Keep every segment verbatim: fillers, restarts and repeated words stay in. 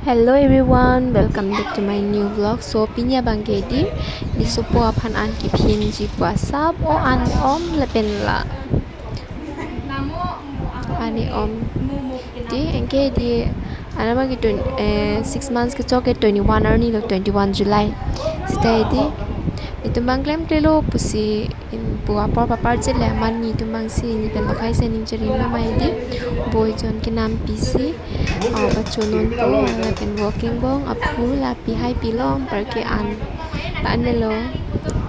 Hello everyone, welcome back to my new vlog. So pini abang ke di, di sopo aphan an kiphinji pu asap o an om lapen la. Ani om. Di anke di, anama ke twen-, eh, six months kechok ke twenty-one arni lo, twenty-one July. Sita di, itum abang klemklelo pusi in pu apor papar chele amat netum abang si ni pen lokhai si ning chering lo mai di. Boi jon kenam pisi, ah, pachononpo, lapen walking bong, aphu la pihai pilong, parke an. Pan melo,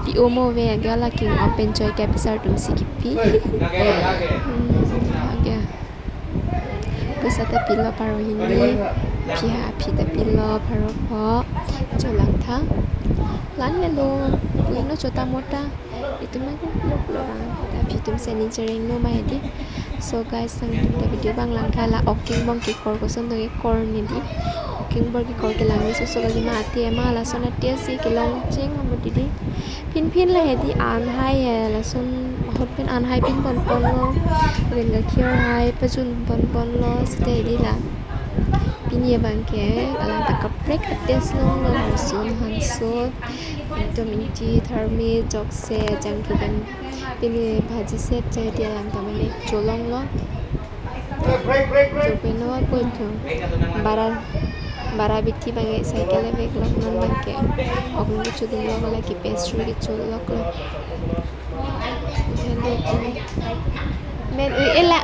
pi omo ve, agya la king open joy ke pisar atum si kipi. Hmm, agya. Pusa ta pilo paro hini, piha phi ta pilo paro pho, cholang tha. Lan melo, puino chota mota. Itum abang ke vlog lo bang. Ta phi atum si ning chering lo mai di. So guys, nangtum ta video abang lang tha, la walking bong kekor koson do kekor ni di. Walking bong kekor kelang ni susu kali ma ati ma lason ati si kelong ching mo di di. Phin phin la he di an hai he lason ahut pen an hai pin pon pon lo. Ven gakhir hai pajun pon pon lo sita di la. Pini abang ke alang ta kaprek ates long lo, lason hanso. Ekdom ingti tharme jokse jangki dam. Pini bhaji set chai dia lang tamane cholong lo. Break, break, break. Jope no apo itu. Bara, bara biti bang cycle bag lo non bang ke. Ok nunggu chudum lo lagi pastry ke cholok lo. Men ui ela.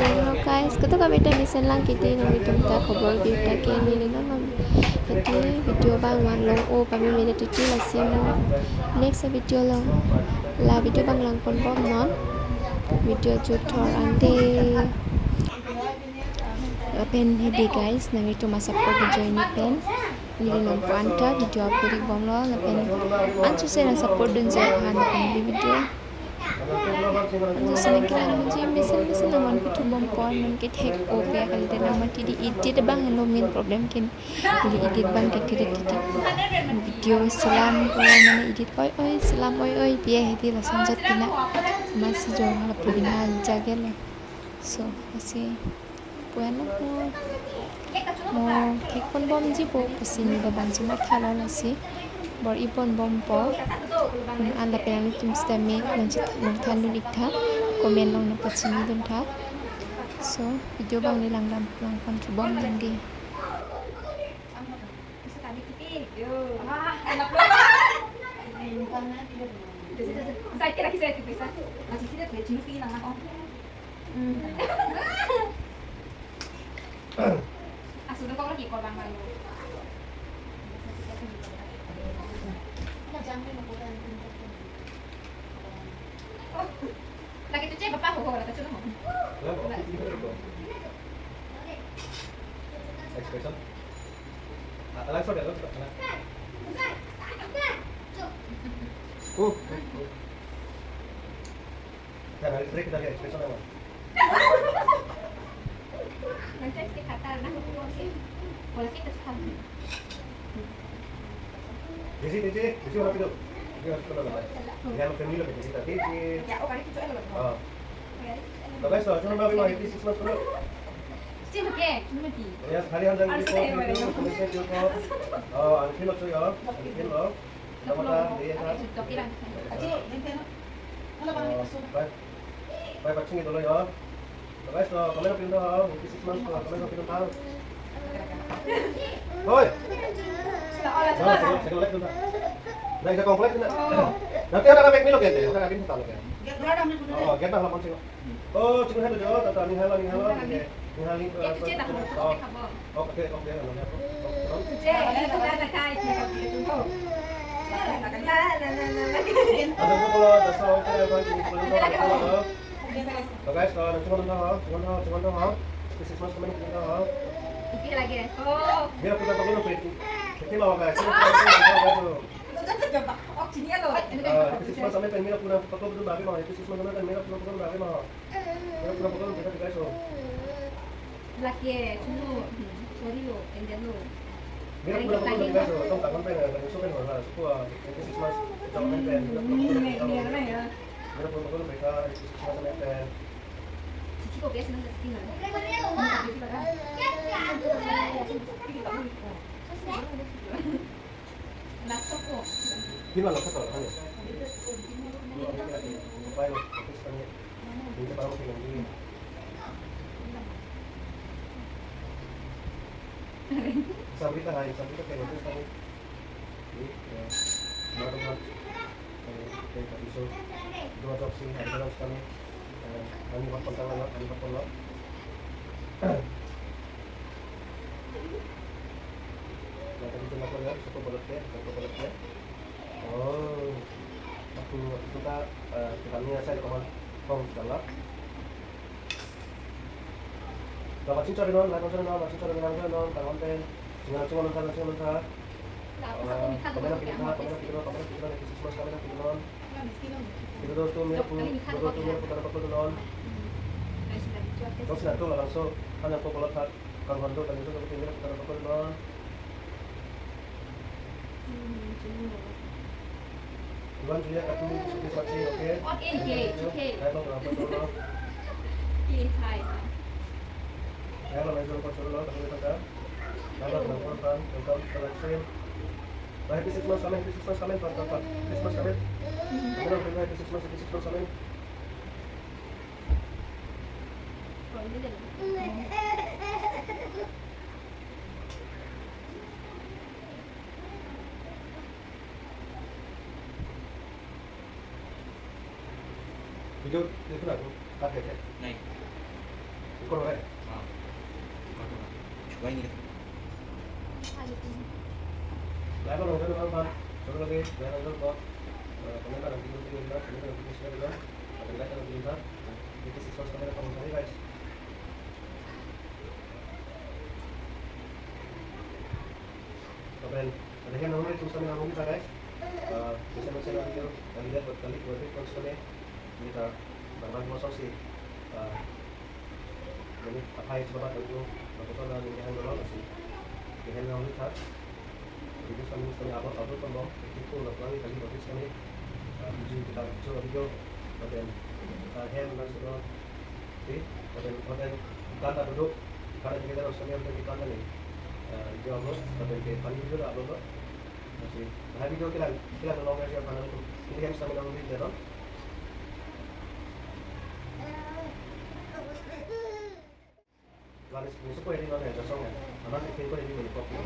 Hello guys, ketok kami ta mesen lang kiti nangtum ta khobor kita ke neli non non. Jadi video bang van long o kami mene titi lasi mo. Next video long. La video bang lang pon bom non. Video jut thor ante. Lapen hedi guys, nangtum asap ko join ni pen. Neli non po anta video upload bom lo lapen. Ansu se na support dun je han lapen neli video. Ansu se nang kelang muji mesen mesen nang man pithu bom pon non ke thek o pe kali de nang mati di edit bang lo main problem kin. Di edit bang ke kede titi. Video selam ko mane edit oi oi selam oi oi pia hedi lason jat pina. Masi jo hala pudina jagel. So, asi. Bueno, mo, mo thek pon bomji po pusi neli abang si matha lo lasi. Bor-i pon bompo. An lapen nangtum sitame nang chit nang than dun ik tha. Comment long nang pachini dun tha. So, video bang neli lang dam lang pon thu bom dun di. Side ke lagi saya itu bisa. Masih sih dia tuh ciri nang nang. Hmm. Asuh dong kok lagi korban malu. Lagi tuh cek bapak ho, lagi tuh ho. Expression. Ah, langsung deh, langsung. Uh. Kita dari, kita dari expression apa? Nanti kita kata, nah, kalau kita sekali. Desi, Desi, Desi, orang itu. Dia harus kenal apa? Dia family lo, Desi, tadi, Desi. Ya, oh, kali itu, eh, lo. Oh. Guys, so, cuma bagi mau happy six months dulu. Sih, oke, cuma di. Ya, sekali hal yang Harus di saya, Desi, Desi, Desi. Oh, angkin lo, cuy, ya. Angkin lo. Nama ta, dia ta. Aci, yang kena. Mana bang, oh, itu, so. Bye. Bye, bye, sini dulu, ya. Guys, to, comment pin do, happy six months to, comment pin do. Hoi. Second, second like dun. Nah, kita komplek na. Nanti ada kami lo kan, ada kami kita lo kan. Oh, kita lah langsung. Oh, cuma halo jo, tata ni halo, ni halo. Ni halo. Oh. Oke, oke, halo, halo. Ada dulu kalau dasar, oke, apa, cuma halo. So guys, uh, cuma dong ha, cuma dong, cuma dong ha. Six months kami cuma dong ha. Iki lagi. Oh. Mira pura pagod pe. Kita mau guys. Oh, sini ya lo. Ah, six months kami pen mira pura pagod tu babi mau. Six months kami pen mira pura pagod babi mau. Mira pura pagod kita guys, oh. Lagi, cuma, sorry lo, enggak lo. Mira pura pagod babi guys, oh. Tong tangan pen, eh, pen suka nih, suka, eh, six months. Jangan pen, mira pura pagod. Mira pura pagod babi guys, six months kami pen. Cici kok biasa nang tinggal. Kiman lo khator, ano? Mobile lo, office kami. Hindi pa ako pinanggili. Samrita hai, samrita kayo, office kami. Di, eh, smartphone. Eh, eh, kapiso. Dua jok sing, harga lang kami. Eh, kami hotpot lang, kami hotpot lang. Nah, tadi cuma ko ya, soko bolot ya, soko bolot ya. Oh, waktu, waktu kita, eh, kita ni saya ke teman, kong, segala. Lawan cing cari non, lawan cari non, lawan cing cari non, lawan cari non, lawan pen. Cing cing non tha, cing non tha. Lapu sa komi tha, komi tha, komi tha, komi tha, komi tha, komi tha, komi tha. Kita tuh tuh putar apa tuh non. Terus nanti langsung hanya kok kalau tha, kan Honda kan itu tuh tinggal putar apa tuh non. Iwan Julia katu suki saksi, oke? Oke, oke, oke. Hai, bang, apa tuh? Oke, hai. Hai, bang, itu apa tuh? Tapi kita, hai, bang, apa tuh? Welcome to live stream. Bang, happy six months kami, happy six months kami, Pak, Pak, Pak. Christmas kami. Kami udah happy six months, happy six months kami. Video itu aku tak ya? नहीं। Record हो रहा है? हाँ। छुआ ही नहीं करता। Live lo, nonton, nonton, nonton. Solo lagi, live lo, nonton. Eh, komentar nanti, nanti, nanti, nanti, nanti, share dulu. Nanti, nanti, nanti, nanti. Nanti, six months kami akan kembali, guys. Lapen, ada yang nangli tum sami nangli ta, guys. Eh, bisa mention video, yang lihat buat kali, buat itu, maksudnya, kita, bang, bang, masuk sih. Eh, jadi, apa yang coba tahu, bagus lah, nanti yang dulu, masih. Yang nangli ta. Video kami, kami upload, upload pon bom. Itu pun upload kami, bagus kami. Eh, video kita, video, video. Lapen, eh, hem, langsung, Oke, lapen, lapen, ikan ta duduk, ikan ta kita harus kami lapen ikan ta nih. Eh, video upload, lapen ke funny video ta upload lo. Masih, nah, video kilang, kilang long version apa namanya? Ini kan sama dengan video, no? Laris, ini suku ini, no, ya, kosong ya. Anak bikin kok ini, ini kopi.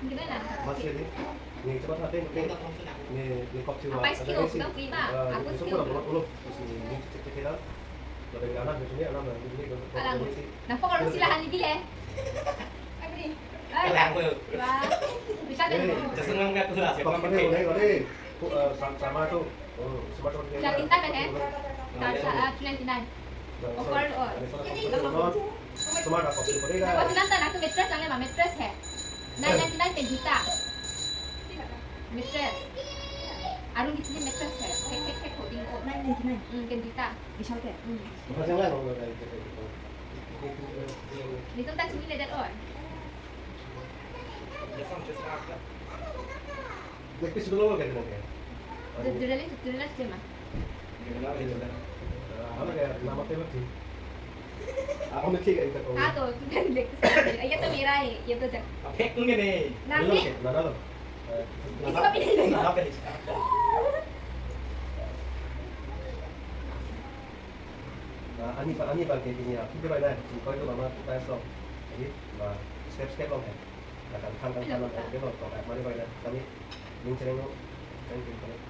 Gimana? Masih ini. Ini cepat hati, ini, ini kopi. Apa sih, ada isi. Udah prima. Eh, aku ini suku skill. Lah, belum, belum. Terus ini, ini cek, cek, cek, kita. Lapen anak di sini, anak di sini, alang. Alang. Nah, kok kalau silahan di bile? Abri. Alang, Bu. Wah. Bisa deh. Jadi, jangan nggak tuh lah, siapa pakai? Ini, ini, eh, sam-, sama tuh. Oh, sama tuh. Tulang tinta kan, eh? Nah, sa-, ah, tulang tinta. Nah, offer, sorry. Oh. Ada salah, ada salah. Smart apa sih? Padahal. Ako tinantan, ako mattress lang ma, mattress he. Nine ninety-nine pen duta. Mattress. Arun di sini mattress he. Thek, thek, thek, holding ko. Nine ninety-nine. Hmm, pen duta. Vishal ke? Hmm. Bukan yang lain, kalau dari itu. Nelitum ta chini ledet oi. Leg piece dolo ke, oke. Dudulali, dudulali cema. Nama ke, nama ke mati. Apa mati kayak itu? Ah, tuh, tuh kan leg piece. Iya tuh merah ya, iya tuh, Jack. Apa yang ini? Nanti. Nana lo. Eh, isi kopi ini. Apa ini? Nah, ani pa, ani bang ke ini ya. Kita bai na, si koi tu mama kita so. Jadi, nah, step step long ya. Nah, kan kan kan kan long. Dia long, kau mari bai na. Kami ning cereng lo. Thank you, thank you.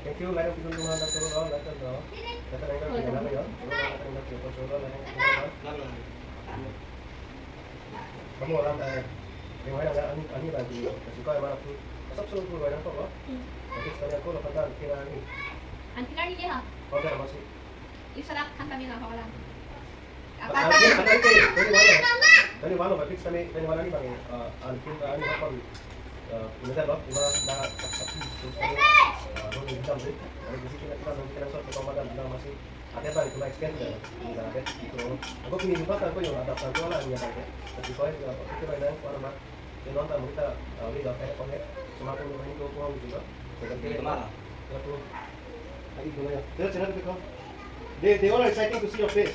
Thank you, madam, kita cuma nak turun, oh, nak turun, oh. Kita nak turun, kita nak turun, oh. Kita nak turun, kita nak turun, oh. Kamu orang, eh, yang mana ada ani, ani lagi, kasih kau yang mana pun. Asap suruh keluar yang kau, oh. Tapi sekali aku lakukan kira ni. Anti lagi dia, ha? Kau dah masih. Isalak kan kami lah, kau lah. Apa tadi? Tadi mana? Tadi mana, Pak Fix, kami, tadi mana ni, Bang? Eh, anti, eh, ini apa? Eh, ini dah, Bang, cuma dah, tapi, terus kami, eh, belum jam sih. Kalau di sini kita, kita, kita langsung ke Ramadan, bilang masih ada, Bang, cuma extend ya. Enggak ada, gitu. Aku punya lupa kan, aku yang ada satu lah, ini apa ya? Tapi kau yang apa, itu, Bang, yang warna, yang nonton kita, eh, ini dah kayak, oke, cuma aku main dua puluh gitu, Bang. Sedangkan ini kemana? Dua puluh. Lagi dua ya. Terus, cerita ke kau. They, they all are excited to see your face.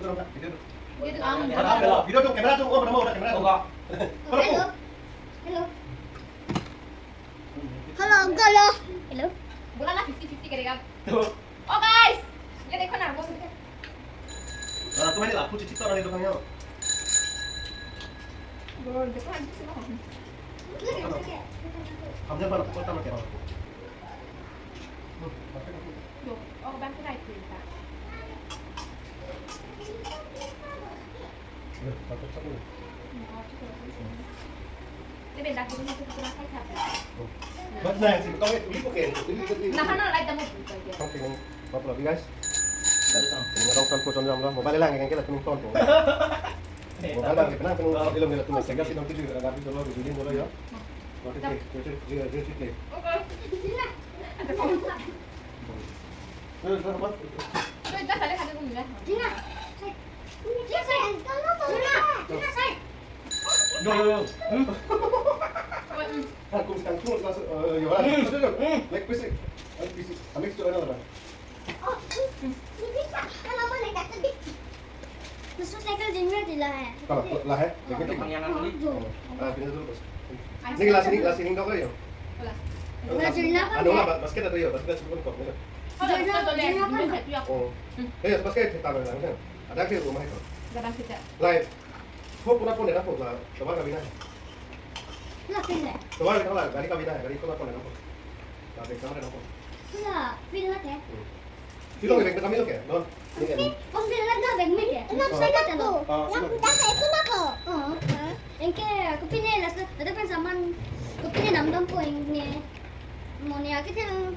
Video tu, video tu, camera tu, oh, bernama orang camera tu. Hello. Hello. Hello, uncle. Hello. बोला ना fifty fifty करेगा। तो। ओ गाइस, ये देखो ना, वो सब देखो। हाँ, तुम्हारी लापू चिट्ठी तो नहीं दुकान हो। वो देखो ना, किसी को। हमने पर पता मत करो। जो, और बैंक का एक minute. Mobile lang, kan kena penuh ton tu. Mobile lang, kena penuh ilong, kena penuh. Oke. Yo, yo, yo. Hmm? Aku sekarang cuma kelas, eh, yo, Hmm. Like fisik. Like fisik. Kami itu ada apa? Oh, hmm. Ini bisa. Kalau mau naik atas, Dik. Masuk cycle jenggot di lah, eh. Kalau lah, eh, jenggot di. Yang kanan tadi. Oh, ah, pindah dulu, Bos. Ini kelas ini, kelas ini kau ya? Kelas ini apa? Anu lah, basket atau ya? Basket atau bukan kok, ya? Oh, basket, basket, basket. Oh. Hmm. Ya, basket, taruh langsung. Ada ke rumah itu? Ada basket, ya. Lain. Ho pura pon dera pon la, tovar kabina hai. La pin le. Tovar kabina la, gari kabina hai, gari tovar pon dera pon. La pin kamera pon. La pin la ke? Hmm. Pin lo ke bag kami lo ke? Non. Ini kan. Pin, pin la na bag me ke? Na, oh, sa na to. Ah, yang pin. Dah saya pun apa? Oh. Anke kopine la sa, ada pen saman kopine namdampo anke. Mo ne ake thil.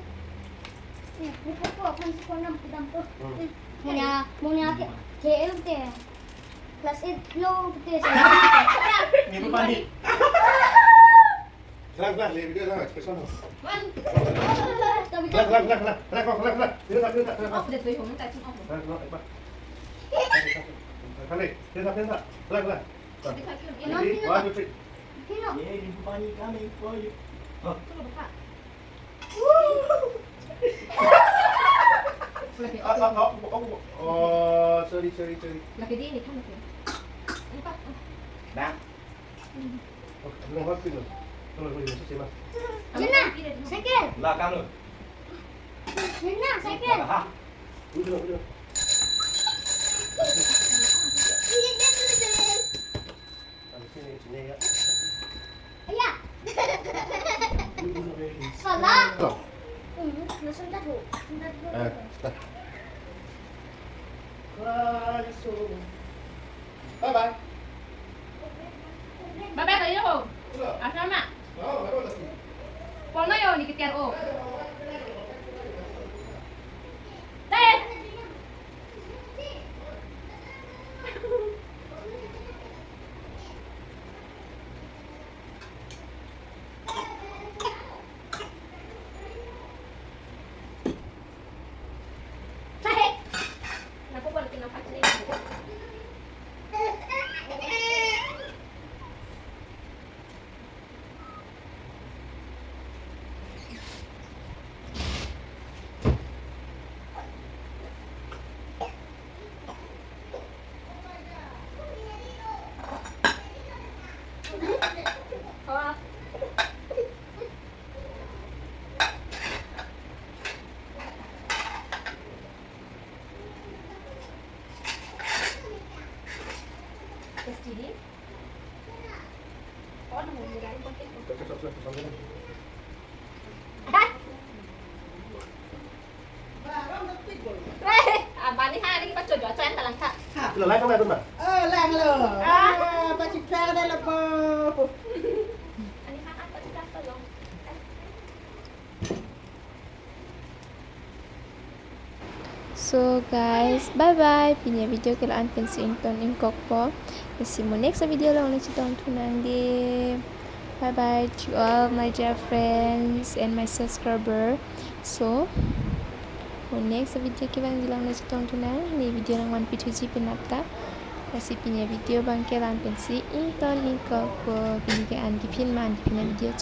Ne, kopine ko aphan si ko namdampo. Hmm. Mo ne, mo ne ake. Ke el te. Class eight lo pute sa. Nibu pani. Khlang, khlang, le video lang, expression ho. Khlang, khlang, khlang, khlang. Khlang, khlang, khlang, khlang. Dia tak, dia tak, dia tak. Off deh, tuh, kamu tak cuma off. Khlang, khlang, khlang. Khlang, khlang, khlang. Khlang, khlang. Ready? One, two, three. Kino? Yeah, nibu pani coming for you. Oh. Itu loh, Pak. Ah, ah, ah, oh, oh, oh, sorry, sorry, sorry. Lagi di ini kan, lagi. Ini, Pak. Bang. Oh, belum hot sih, loh. Kalau boleh masuk sih, Mas. Jena, cycle. Belakang, loh. Jena, cycle. Hah? Udah, udah. Ini dia tuh, tuh. Habis ini, sini ya. Iya. Salah. Loh. Hmm, langsung tahu. Tahu. Eh, dah. Bye bye. Bye bye kayo. Udah. Asal na. Oh, baru lagi. Kono yo ni ketiar o. Deh. Weh, abani hari pacho jo choyan talang kha. Lo, lang kami, Bang. Oh, lang lo. Ah. Ah, pachipra na lo po. Ani ha, ha, pachipra lo. So guys, bye bye. Pini video ke la-an pensi ington ingkokpo. Lasi mo next video along nangchetongthu nangji. Bye bye to all my dear friends and my subscriber. So, mo next video kevangji along nangchetongthu nang, ne video nangvanpithuji penap ta. Lasi pini video abang ke la-an pensi ington ingkokpo, pini ke an kephin ma an kephin avideo.